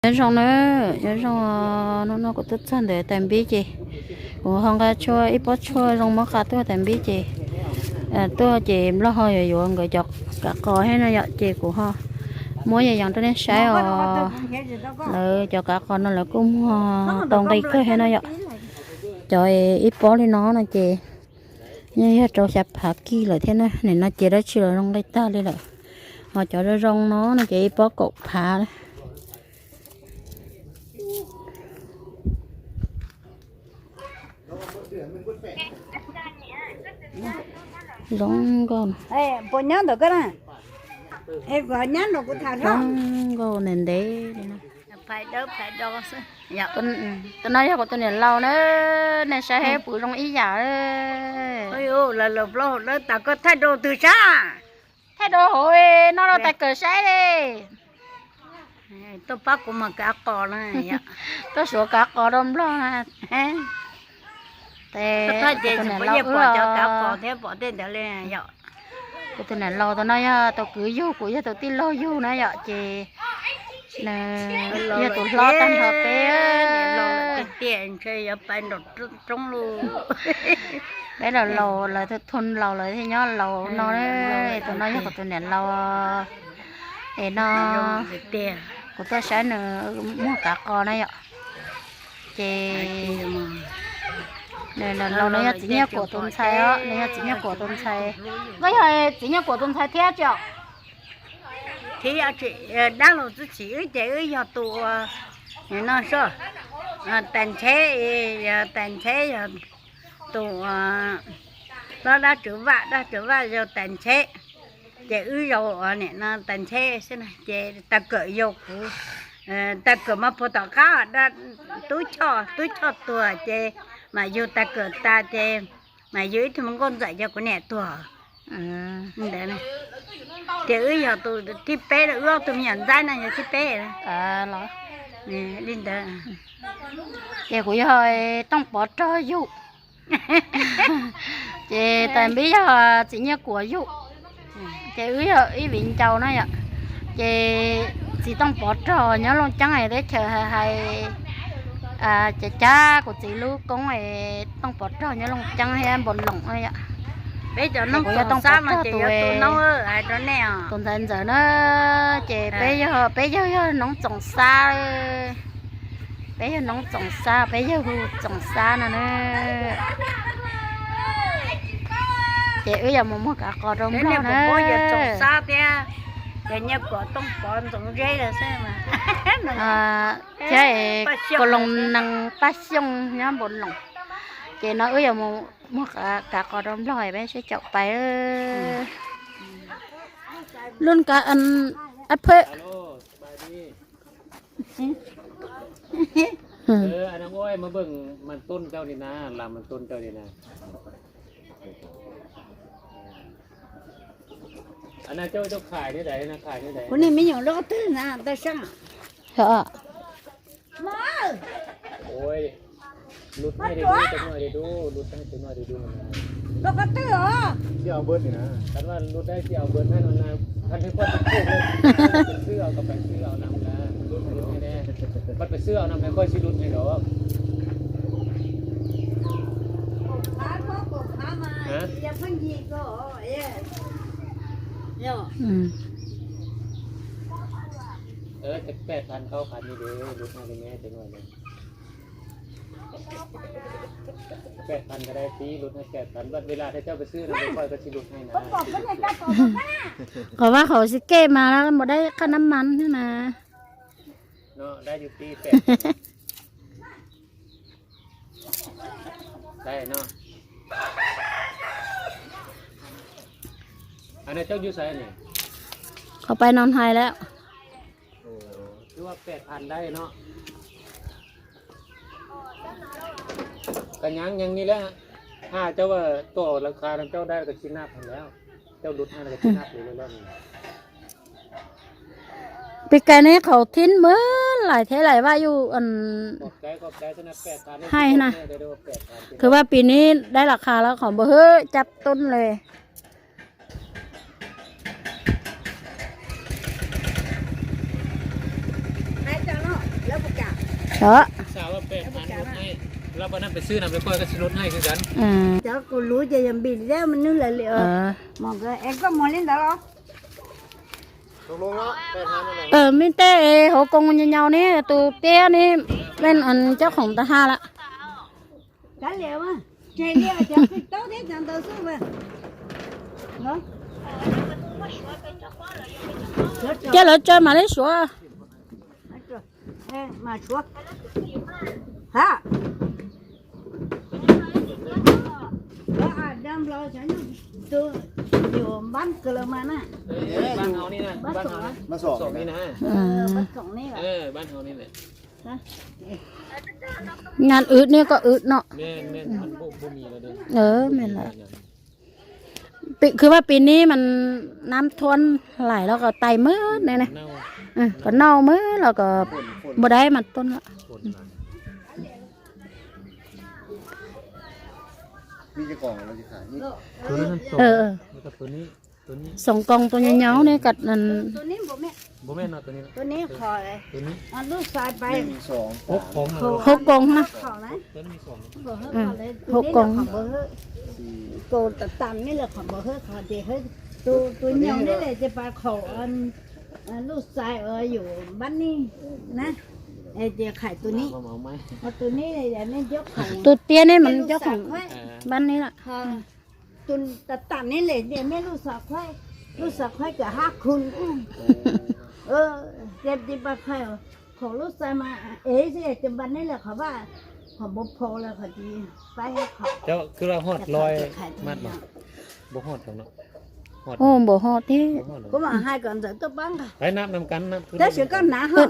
Nyob zoo na, nyob zoo. Hnub no kuv tuaj txog ntawm tais npib ces kuv ho nqa tshuaj, ib pob tshuaj zoo mob qa tuaj tais npib ces, tuaj ces nplog ho yuav yuav nkawd cov kav qos thiab no yom, ces kuv ho muab yos yos rau nej saib os. Lawv cov kav qos no lawv kuj muag tau nqi kawg thiab no yom. Cov ib pob li no no ces yeej yog rau xya phav kij lawm thiab na, nim no ces dab tsi los zoo nqi tag li lawm. Ho cov zoo zoo no no ces ib pob kaum phav. Zoo nkauj. Puas nyob ntawm koj na? Zoo nkauj ntev ntev li na. Tus no yog kuv tus niam laus na, nej saib puas zoo ib yam. Lawv los plaub hau dawb tas, koj thaij rau twg saib? Thaij rau hauv no rau tais kawm saib li. Tuaj pab kuv mus kav qos na. Tuaj suav kav qos rau nplog na. Thaij ces kuv niam laus pom cov kav qos thiab pom tej ntawd li yom. Kuv tus niam laus tus no yog tus kwv yug, kuv yog tus tij laug yug na yom, ces nws yog tus hlob tag nrho peb. Tiam ntshe yuav pais nraum roob lawm. Peb laus laus lawm, thum laus lawm thiaj nyob laus no. Tus no yog kuv tus niam laus. Es no kuv tuaj saib nws muag kav qos na yom. Ces nws laus, nws yog txiv Nyiaj Kuam tus ntxhais os, nws yog txiv Nyiaj Kuam tus ntxhais. Koj yog txiv Nyiaj Kuam tus ntxhais thiab tsis? Thiab, dab laug txwj txim wb ces wb yog tus, no so, tais ntxheb, tais ntxheb yog tus, dab tswv vaj, dab tswv vaj yog tais ntxheb. Ces wb yog nim no tais ntxheb xwb na, ces tag kawm yog kuv, tag kawm mas puag tom qab, tub Choj, tub Choj tuag ces mam yug tag kawm tas ces mam yug ib tug hluas nkauj ntxawm ces kuv niam tuag. Ces wb yog tus thib peb, wb ob tug me nyuam ntxaib no yog thib peb li ntawd. Ces kuv yog Tooj Pov Rog yug. Ces tais npib yog txiv Nyiaj Kuam yug. Ces wb yog ib viv ncaus na yom. Ces txiv Tooj Pov Rog nyob Looj Ceeb es teb chaws hais, hais, ces cab kuv txiv lub koob es Tooj Pov Rog nyob Looj Ceeb thiab Npaus Loos na yom. Peb cov Nooj Txoos Xab no ces yog tus noob hais rau nej os, tus ntxhais ntxawm na. Ces peb yawg, peb yawg yog Noov Txoos Xab. Peb yawg Noov Txoos Xab, peb yawg hu Txoos Xab no na. Ces wb yuav mus muag kav qos rau Nplog na. Txoos Xab thiab, yog Nyiaj Kuam Tooj Pov Ntxoov Zeb lawm xwb. Thiab Kos Loos Nees Paj Xyooj nyob Npaus Loos. Ces no wb yuav mus muag kav qos rau Nplog, peb sib caum pais. Lub kav ap phej. Ua mas mus mas tub rau li na, lam mas tub rau li na. Kuv niag me nyuam lub qhov twg na, tau sab. Lub qhov twg os? Qhov vaj qhov tsis kej mas mus dai qhaj nab mas thiab na. Qhov pais no hais lawm. Pis kais neb qhov thib mab laim thiab laim vaj yus hais na. Khwv vaj pis neb dai las qha lawm qhov npua hwb cab tub le. Ov. Cov kuv luv ces yog npis liab mas nwg lawv li. Mog nkawd es koj mog li ntawd los. Mej tej hauv koos nyau nyau ne, tus tiab ne, mej cov khoom tas ha lawm. Thiab lawv tsaws mam li suav. Ngan wb ne koj wb no. Mej lawm. Khwv mas pis nib mas nab thuam hlais los koj tais mab ne, koj nau mab los koj npua dai mas tuaj. Xoom koos tus nyau nyau ne koj. Hauv koos na. Hauv koos. Tus nyau ne le ces pas khaum luj xais uas yus npab nij na, ces khaum tus nib, tus nib, tus tiab ne mas cov khoom npab nib lawm. Tus tas tas ne le tias mej luj xav khuaib, luj xav khuaib kawm hab khu. Tias tis pas khaum, khaum luj xav mas ev xwb, tis pas neb lawm qhov vaj, qhov npau phau lawm qhov tis paib qhov. Npaum ho thiab. Kuv mam hais kom Ntxawm tuaj pab nqa. Tab sis koj hnav ho.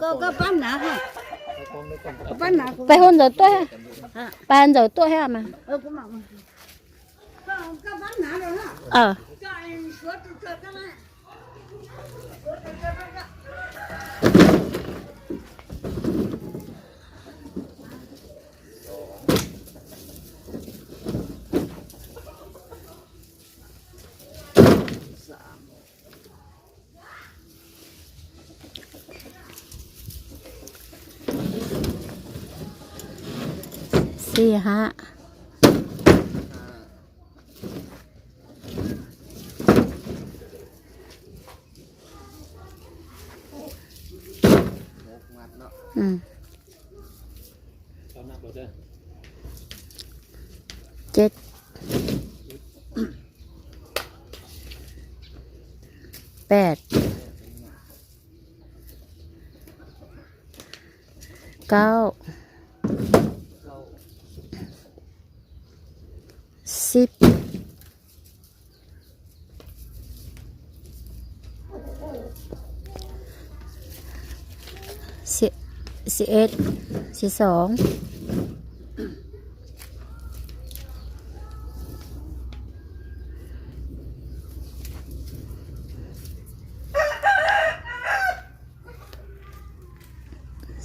Koj pab hnav ho. Pab Ntxawm tuaj, pab Ntxawm tuaj thiab mas. Xib hab. Ces peb, kaub, xib, xib ib, xib xoom,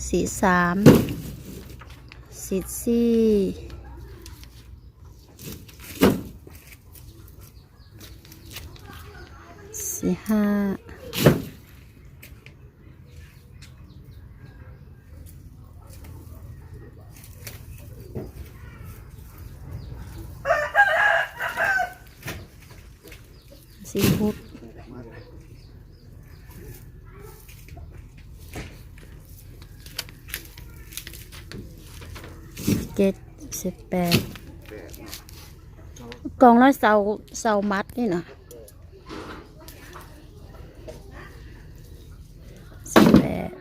xib xaam, xib xib, xib hab, xib hub, xib peb, koom los xaus mas li no. Xib peb,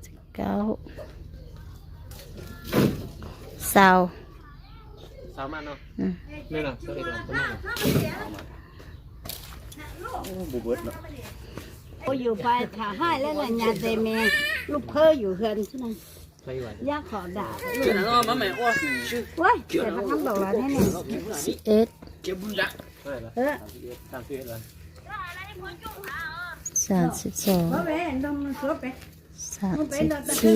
xib kaub, xaus. Yus pais tham hais lawm nyas tes me lub phawb yus hwm xwb na. Yab qhov dam. Xib ib, xaam xib xoom, xaam xib xib,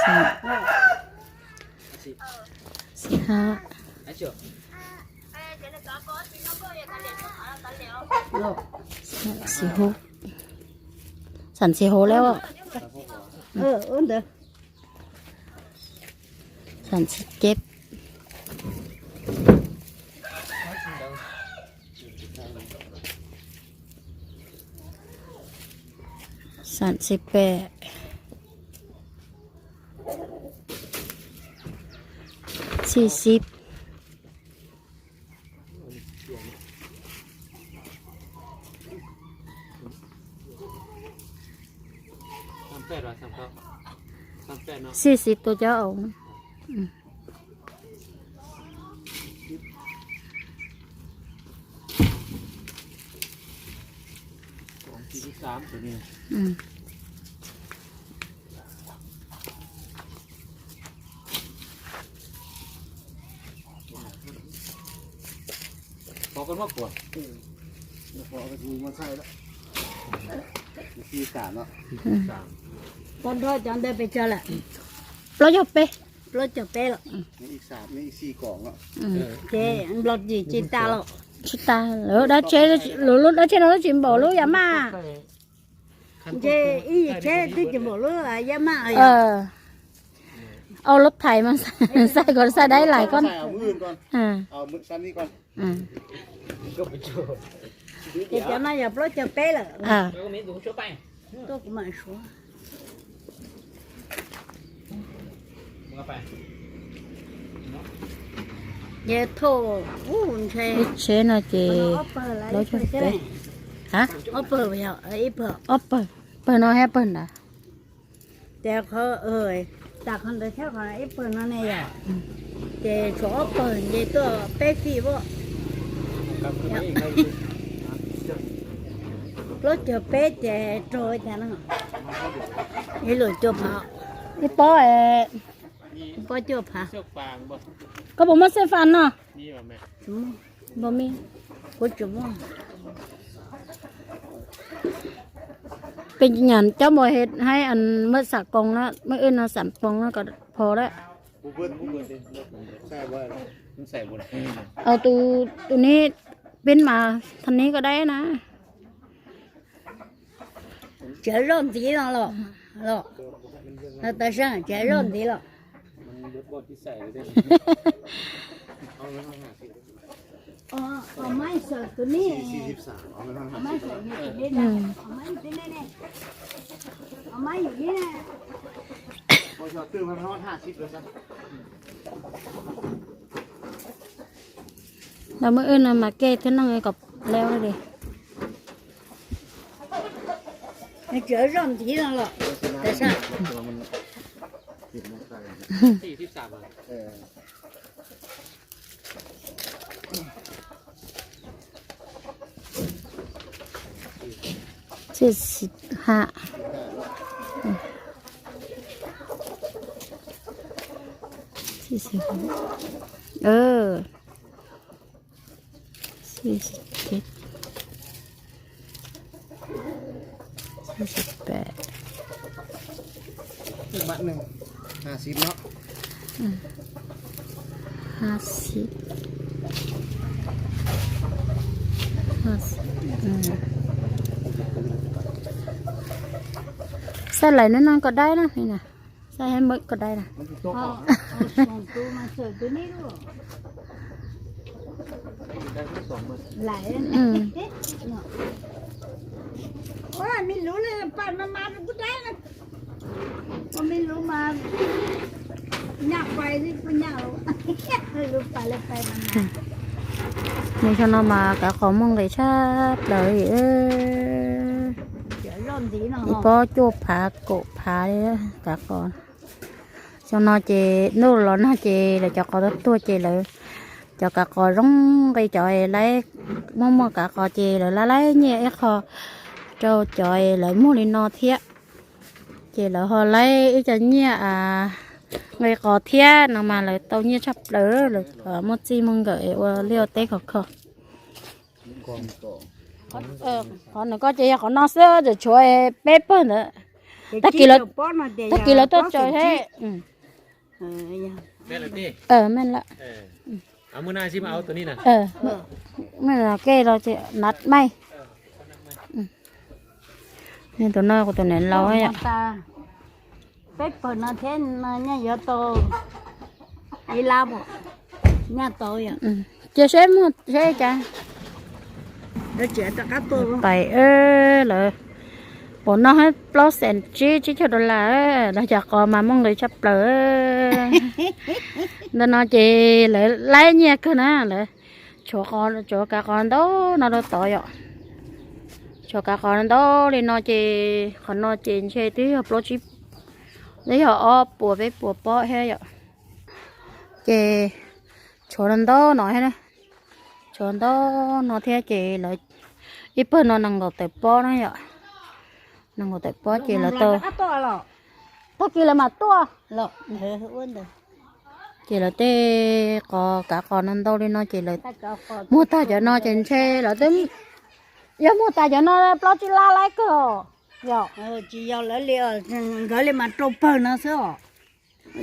xaam xib hab, Xim hauv, xam xim hauv lawm. Xam xim ceb. Xam xim pem. Xim xib. Xim xib tua cov aus. Peb nrog cov ntawd pes tsawg lawm? Plaub caug peb. Plaub caug peb lawm. Ces nplog tsis tas los? Tsis tas, lawv dab tsheb, lub dab tsheb no lub tsis npaum lub yav maj. Ntshe ib yim tsheb twb tsis npaum lub yav maj. Au lub thais mas xaij kom xaij dai lais koj. Ces cov no yog plaub caug peb lawm. Tuaj kuv mam suav. Ces thauj, ntshe ib tsheb no ces plaub caug peb. Ob pawg, ob pawg, pawg no thiab pawg ntawd. Ces qhov, tas qhov ntawd thiab qhov ib pawg no ne yom. Ces tshuav ob pawg nce tuaj peb fij as. Plaub caug peb ces raug cas no. Ib lub cuaj phav. Ib pob, ib pob cuaj phav. Koj puas muaj xej fas no? Npau me, kuv tsis muaj. Peb nyam cov mos hais muaj xam koos na, muaj wb no xam koos no kom phom lawm. Au, tus neb peb mas thaum neb koj dai na. Tsev zoj ntxiv no los, los, tas sab tsev zoj ntxiv los. Los muaj wb no mas kej thiab neeg kom leo li. Tsev zoj ntxiv no los, tas sab. Xij xib ha, xib xib ha, xib xib ceb, xib xib pem, ha xib, ha xib. Xaij lais no no koj dai na, xaij hab muaj koj dai na. Mus saum no mas kav qos muaj nqis tshaj plaws li. Ib pob cuaj phav kaum phav li kav qos. Saum no ces ntuj los nag ces lawv cov qos tuag tuag ces lawv cov kav qos zoo nqi, cov laib muaj muaj kav qos ces lawv laib laib nyiaj ib qho rau cov lawv muag li no thiab. Ces lawv ho laib ib co nyiaj nqi qos thiab no mas lawv tau nyiaj tshaj plaws, lawv muaj txij muaj nkawm ua liaj ua teb khov kho. Qhov nws koj ces yog qhov no xwb, tseem tshuav peb pawg ntawd. Tag kis lawv, tag kis lawv tuaj tsaws thiab. Me lawm. Mej kej los nas mej. Tus no kuv tus niam laus yom. Peb pawg no thiab no nyaj yuav tau ib lab, nyaj tau yom. Cia seb muag seb cas. Pais lawv pom no plaub xees tsib tsib caug dollar, los cov qos mas muaj nqis tshaj plaws. Ntawm no ces lawv laib nyiaj kawg na, lawv tshuav kav qos ntau no rau tod yom. Tshuav kav qos ntau li no ces qhov no ces ntshe twb yog plaub tsib, twb yog ob puas peb puas pob thiab yom. Ces tshuav ntau no thiab, tshuav ntau no thiab ces lawv ib pawg no nees nkaum tawm pob na yom. Nees nkaum tawm pob ces lawv tau, tag kis lawv mam tuaj. Ces lawv tej qos kav qos no ntau li no ces lawv muag tag cov no ces ntshe lawv twb, yog muag tag cov no plaub tsib lab laib kawg os. Yog tsis yog lawv li, nkawd li mas rau pawg no xwb os.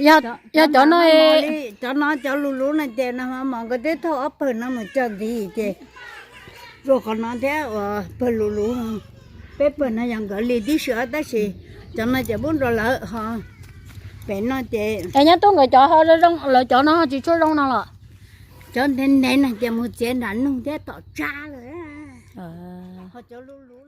Yog cov no, cov no cov luv luv no ces no mos nkawd twb thauj ob pawg no mus cog ntxiv ces rau qhov no thiab uas pawg luv luv, peb pawg no yog nkawd li tib si tab sis cov no ces pub rau lawv ho. Pem no ces es nyob tuaj nkawd cov ho zoo, lawv cov no tsis tshua zoo no los. Cov ntev ntev no ces mus txiav nram nug thiab tom tsab lawm. Ho cov luv luv